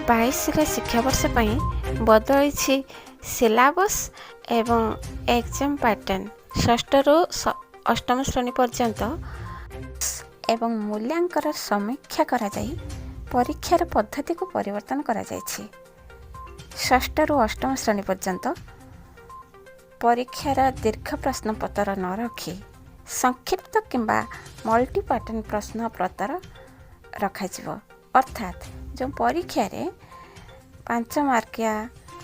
2022ର ଶିକ୍ଷାବର୍ଷ ପାଇଁ ବଦଳିଛି ସିଲାବସ୍ ଏବଂ ଏକ୍ଜାମ୍ ପାଟର୍ନ। ଷଷ୍ଠରୁ ଅଷ୍ଟମ ଶ୍ରେଣୀ ପର୍ଯ୍ୟନ୍ତ ଏବଂ ମୂଲ୍ୟାଙ୍କର ସମୀକ୍ଷା କରାଯାଇ ପରୀକ୍ଷାର ପଦ୍ଧତିକୁ ପରିବର୍ତ୍ତନ କରାଯାଇଛି। ଷଷ୍ଠରୁ ଅଷ୍ଟମ ଶ୍ରେଣୀ ପର୍ଯ୍ୟନ୍ତ ପରୀକ୍ଷାର ଦୀର୍ଘ ପ୍ରଶ୍ନପତ୍ର ନ ରଖି ସଂକ୍ଷିପ୍ତ କିମ୍ବା ମଲ୍ଟି ପାଟର୍ନ ପ୍ରଶ୍ନପତ୍ର ରଖାଯିବ। ଅର୍ଥାତ୍ ଯେଉଁ ପରୀକ୍ଷାରେ 5 ମାର୍କିଆ,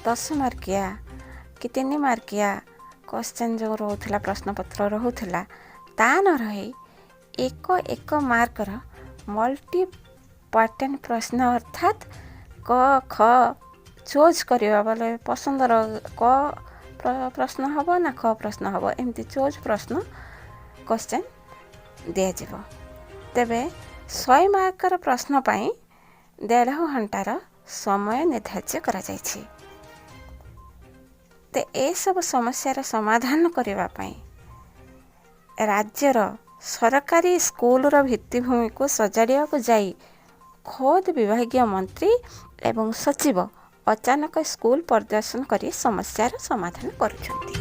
10 ମାର୍କିଆ କି 3 ମାର୍କିଆ କ୍ୱେଶ୍ଚନ୍ ଯେଉଁ ରହୁଥିଲା, ପ୍ରଶ୍ନପତ୍ର ରହୁଥିଲା, ତା ନ ରହି ଏକ ଏକ ମାର୍କର ମଲ୍ଟି ପାଟର୍ନ ପ୍ରଶ୍ନ, ଅର୍ଥାତ୍ କ, ଖ ଚୁଜ୍ କରିବା ବୋଲେ ପସନ୍ଦର କ ପ୍ରଶ୍ନ ହେବ ନା ଖ ପ୍ରଶ୍ନ ହେବ, ଏମିତି ଚୁଜ୍ ପ୍ରଶ୍ନ କ୍ୱେଶ୍ଚନ୍ ଦିଆଯିବ। ତେବେ 100 ମାର୍କର ପ୍ରଶ୍ନ ପାଇଁ ଦେଢ଼ ଘଣ୍ଟାର ସମୟ ନିର୍ଦ୍ଧାର୍ଯ୍ୟ କରାଯାଇଛି। ତ ଏସବୁ ସମସ୍ୟାର ସମାଧାନ କରିବା ପାଇଁ ରାଜ୍ୟର ସରକାରୀ ସ୍କୁଲର ଭିତ୍ତିଭୂମିକୁ ସଜାଡ଼ିବାକୁ ଯାଇ ଖୋଦ୍ ବିଭାଗୀୟ ମନ୍ତ୍ରୀ ଏବଂ ସଚିବ ଅଚାନକ ସ୍କୁଲ ପରିଦର୍ଶନ କରି ସମସ୍ୟାର ସମାଧାନ କରୁଛନ୍ତି।